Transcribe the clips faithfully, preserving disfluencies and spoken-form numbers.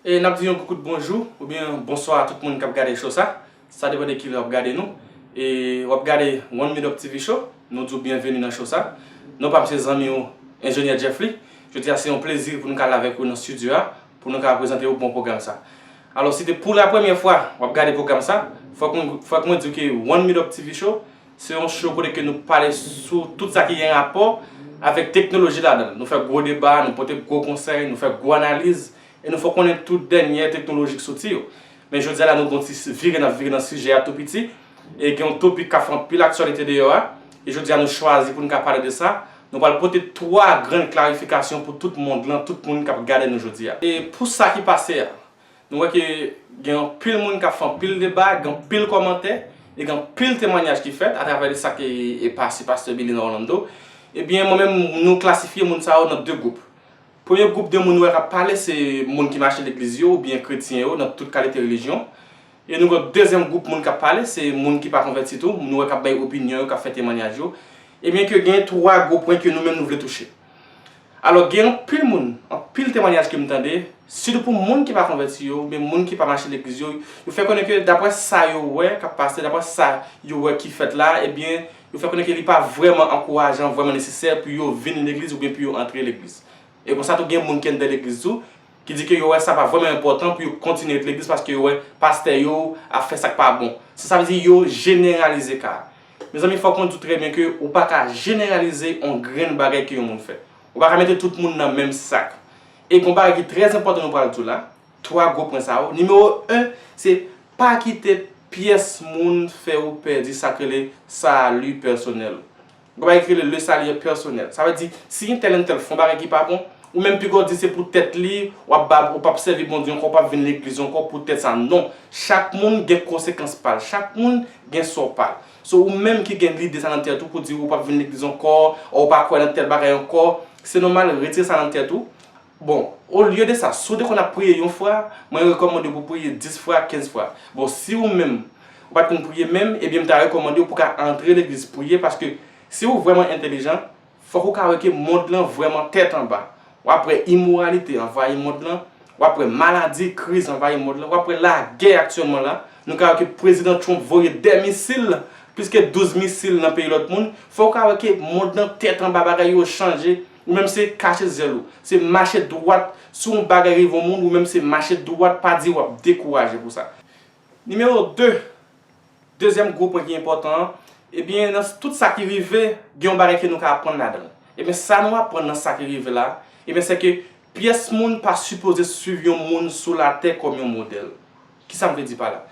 E n ap di yon kout bonjou oubyen bonswa a tout moun k ap gade show sa. Sa depann de kilè w ap gade nou. E w ap gade One Mid Up T V Show. Nou di w byenveni nan show sa. Non pa m se zanmi w, Enjenyè Jeffly. Jodi a se yon plezi pou nou ka la avèk ou nan estidyo a, pou nou ka prezante w bon pwogram sa. Alò, si te pou la premyè fwa w ap gade pwogram sa, fòk mwen, fòk mwen di w ke One Mid Up T V Show, se yon show kote ke nou pale sou tout sa ki gen rapò avèk teknoloji ladan l. Nou fè gwo deba, nou pote gwo konsèy, nou fè gwo analiz, e nou fè konnen tout dènyè teknoloji k soti yo. Men jodi a la, nou gon ti vire n ap vire nan sijè a tou piti, e gen yon topik k ap fè anpil aktyalite deyò a, e jodi a nou chwazi pou nou ka pale de sa. Nou pral pote twa grenn klarifikasyon pou tout mond lan, tout moun k ap gade nou jodi a. E pou sa ki pase a, nou wè ke gen anpil moun k ap fè anpil deba, gen anpil kòmantè, e gen anpil temwanyaj ki fèt atravè de sa ke e pase pastè Billy nan Orlando. Ebyen, mwen menm, nou klasifye moun sa yo nan de gwoup. Premye gwoup de moun nou wè k ap pale, se moun ki mache legliz yo oubyen kretyen yo nan tout kalite relijyon. E nou gen dezyèm gwoup moun k ap pale, se moun ki pa konvèti tou, nou wè k ap bay opinyon yo, k ap fè temwanyaj yo. Ebyen ke gen twa gwo pwen ke nou menm nou vle touche. Alò, gen anpil moun, anpil temwanyaj ke m tande, sitou pou moun ki pa konvèti yo, oubyen moun ki pa mache legliz yo, yo fè konnen ke daprè sa yo wè k ap pase, daprè sa yo wè ki fèt la, ebyen, yo fè konnen ke li pa vrèman ankourajan, vrèman nesesè pou yo vin legliz oubyen pou yo antre legliz. E konsa tou gen moun ki anndan legliz tou, ki di ke yo wè sa pa vrèman enpòtan pou yo kontinye ret legliz paske yo wè pastè yo ap fè sa k pa bon. Sa, sa vle di yo jeneralize ka a. Mezanmi, fòk mwen di w trè byen ke ou pa ka jeneralize yon grenn bagay ke yon moun fè. Ou pa ka mete tout moun nan menm sak. E gon bagay ki trè enpòtan nou pral di w la, twa gwo pwen sa yo. Nimewo en, se pa kite pyès moun fè ou pèdi sa k rele sali pèsonèl ou. Gon bagay ki rele le salut personnel. Sa vle di, si entèl, entèl fè yon bagay ki pa bon, ou menm piga w di se pou tèt li, w ap ba, ou p ap sèvi Bondye ankò, ou p ap vin legliz ankò pou tèt sa. Non. Chak moun gen konsekans pa l. Chak moun gen sò pa l. So, ou menm ki gen lide sa nan tèt ou pou di ou p ap vin legliz ankò, ou pa kwè nan tèl bagay ankò, se nòmal, retire sa nan tèt ou. Bon, olye de sa, si w te konn ap priye yon fwa, mwen rekòmande w pou w priye dis fwa, kenz fwa. Bon, si ou menm, ou pa t konn priye menm, ebyen, m ta rekòmande w pou w ka antre legliz priye, paske si w vrèman entèlijan, fòk ou ka wè ke mond lan vrèman tèt anba. W ap wè imoralite anvayi mond lan, w ap wè maladi, kriz anvayi mond lan, w ap wè lagè aktyèlman la. Nou ka wè ke Prezidan Trump voye dè misil, plis ke douz misil nan peyi lòt moun. Fòk ou ka wè ke mond lan tèt anba, bagay yo chanje. Ou menm se kache zyè w. Se mache dwat. Si yon bagay rive yon moun, ou menm se mache dwat, pa di w ap dekouraje pou sa. Nimewo de, dezyèm gwo pwen ki enpòtan an, ebyen, nan tout sa ki rive, gen yon bagay ke nou ka aprann ladan l. Ebyen, sa nou aprann nan sa ki rive la, ebyen, se ke pyès moun pa sipoze swiv yon moun sou latè kòm yon modèl. Kisa m vle di pa la?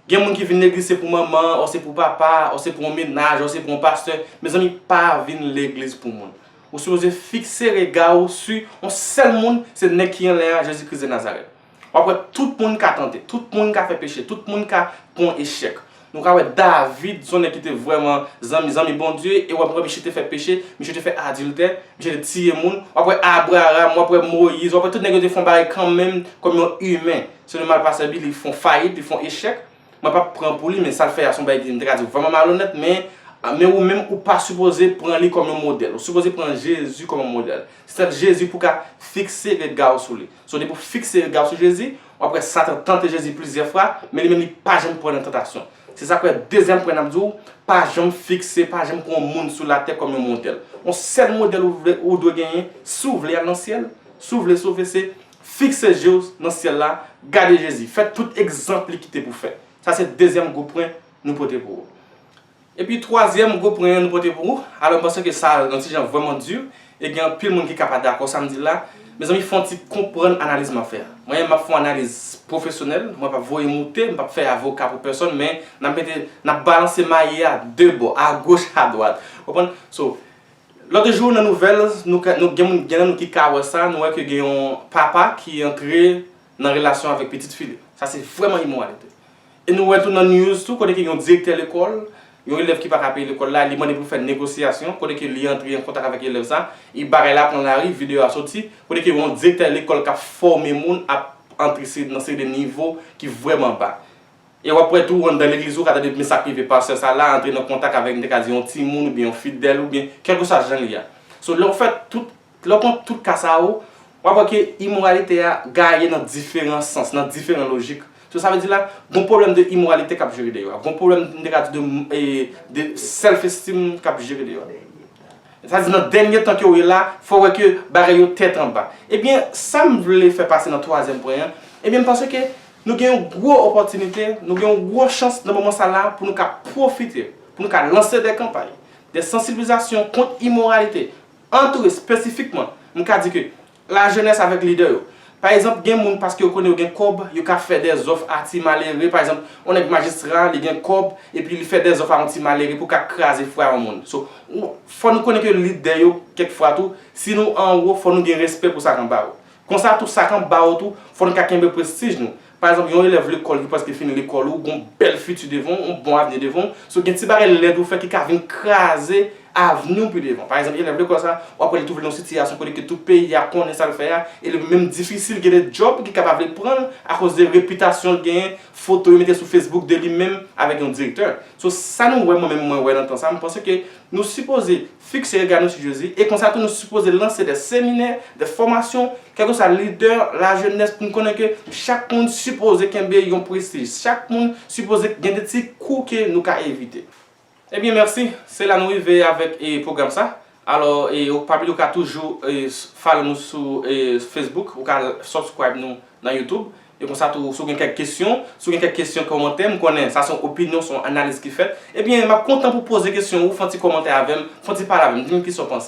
Gen moun ki vin legliz se pou manman, ou se pou papa, ou se pou yon mennaj, ou se pou yon pastè. Mezanmi, pa vin legliz pou moun. Ou sipoze fikse rega w sou yon sèl moun, se nèg ki anlè a, Jezi Kris de Nazarèt. W ap wè tout moun ka tante, tout moun ka fè peche, tout moun ka pran echèk. Nou ka wè David, se yon nèg ki te vrèman zanmi, zanmi Bondye, e w ap wè misye te fè peche, misye te fè adiltè, misye te tiye moun. W ap wè Abraram, w ap wè Moyiz, w ap wè tout nèg yo te fè yon bagay kanmenm kòm yon imen. Se nòmal pastè Billy fè yon fayit, li fè yon echèk. Mwen p ap pran pou li, men sa l fè a se yon bagay ki m te ka di vrèman malonèt, men, men ou menm ou pa sipoze pran li kòm yon modèl. Ou sipoze pran Jezi kòm yon modèl. Se Jezi pou w ka fikse rega w sou li. So, depi w fikse rega w sou Jezi, w ap wè Satan tante Jezi plizyè fwa, men li menm li pa janm pran nan tantasyon. Se sa k fè dezyèm pwen n ap di w, pa janm fikse, pa janm pran yon moun sou latè kòm yon modèl. Yon sèl modèl ou vle, ou dwe genyen, si w vle al nan syèl, si w vle sove, se fikse je w nan syèl la, gade Jezi, fè tout egzanp li kite pou fè. Sa se dezyèm gwo pwen nou pote pou ou. Epi twazyèm gwo pwen an nou pote pou ou. Alò, m panse ke sa yon ti jan vrèman di. E gen anpil moun ki ka pa dakò sa m di la. Mezanmi, fè yon ti konprann analiz m ap fè a. Mwen menm, m ap fè yon analiz pwofesyonèl. Mwen p ap voye moute, m p ap fè avoka pou pèsonn, men n ap mete, n ap balanse maye a de bò, agoch, adwat. Ou konprann? So, lòt jou, nan nouvèl, nou ka, nou gen moun, gen nan nou ki ka wè sa, nou wè ke gen yon papa ki antre nan relasyon avèk pitit fi li. Sa se vrèman imoralite. E nou wè tou nan news tou, kote ke yon direktè lekòl, yon elèv ki pa ka peye lekòl la, li mande pou fè negosyasyon, kote ke li antre an kontak avèk elèv sa, e bagay la pran lari, videyo a soti, kote ke yon direktè lekòl k ap fòme moun ap antre se, nan seri de nivo ki vrèman ba. E w ap wè tou anndan legliz ou ka tande men sa k rive pastè sa la, antre nan kontak avèk, m te ka di, yon timoun oubyen yon fidèl oubyen kèlkeswa jan li a. So, lè w fè tout, lè w pran tout ka sa yo, W ap wè ke imoralite a gaye nan diferan sans, nan diferan lojik. So, sa vle di la, gon pwoblèm de imoralite k ap jere deyò a. Gon pwoblèm, m te ka di, de, e, de self-esteem k ap jere deyò a. Sa di nan dènye tan ke w ye la, fò w wè ke bagay yo tèt anba. Ebyen, sa m vle fè pase nan twazyèm pwen an, ebyen, m panse ke nou gen yon gwo opòtinite, nou gen yon gwo chans nan moman sa la pou nou ka pwofite, pou nou ka lanse de kanpay de sansibilizasyon kont imoralite. Antre espesifikman, m ka di ke lajenès avèk lidè yo. Pa egzanp, gen moun, paske yo konnen yo gen kòb, yo ka fè dèzòf a ti malere. Pa egzanp, yon nèg majistra, li gen kòb, epi li fè dèzòf a yon ti malere pou ka kraze fwa yon moun. So, ou- fò nou konnen ke lidè yo, kèk fwa tou, si nou anwo, fò nou gen respè pou sa k anba yo. Konsa tou, sa k anba yo tou, fò nou ka kenbe prestij nou. Pa egzanp, yon elèv lekòl ki prèske fini lekòl ou, gon bèl fiti devan w, yon bon avni devan w. So, gen ti bagay lèd ou fè ki ka vin kraze avni w pi devan. Pa egzanp, elèv lekòl sa, w ap wè li twouve l nan yon sitiyasyon kote ke tout peyi a konnen sa l fè a, e li menm difisil gen de djòb ki ka pa vle pran l akoz de repitasyon l genyen, foto yo mete sou Facebook de li menm avèk yon direktè. So, sa nou wè, mwen menm, mwen wè nan tan sa, m panse ke nou sipoze fikse rega nou sou Jezi, e konsa tou nou sipoze lanse de seminè, de fòmasyon, kèlkeswa lidè, lajenès, pou n konnen ke chak moun sipoze kenbe yon prestij, chak moun sipoze gen de ti kou ke nou ka evite. Ebyen, mèsi, se la nou rive avèk, e, pwogram sa. Alò, e, ou pa bliye ou ka toujou, e, s- follow nou sou, e, Facebook, ou ka subscribe nou nan YouTube. E konsa tou, si w gen kèk kesyon, si w gen kèk kesyon, kòmantè, m konnen sa se yon opinyon, se yon analiz ki fèt. Ebyen, m ap kontan pou poze kesyon ou, fè yon ti kòmantè avè m, fè yon ti pale avè m, di m kisa w panse.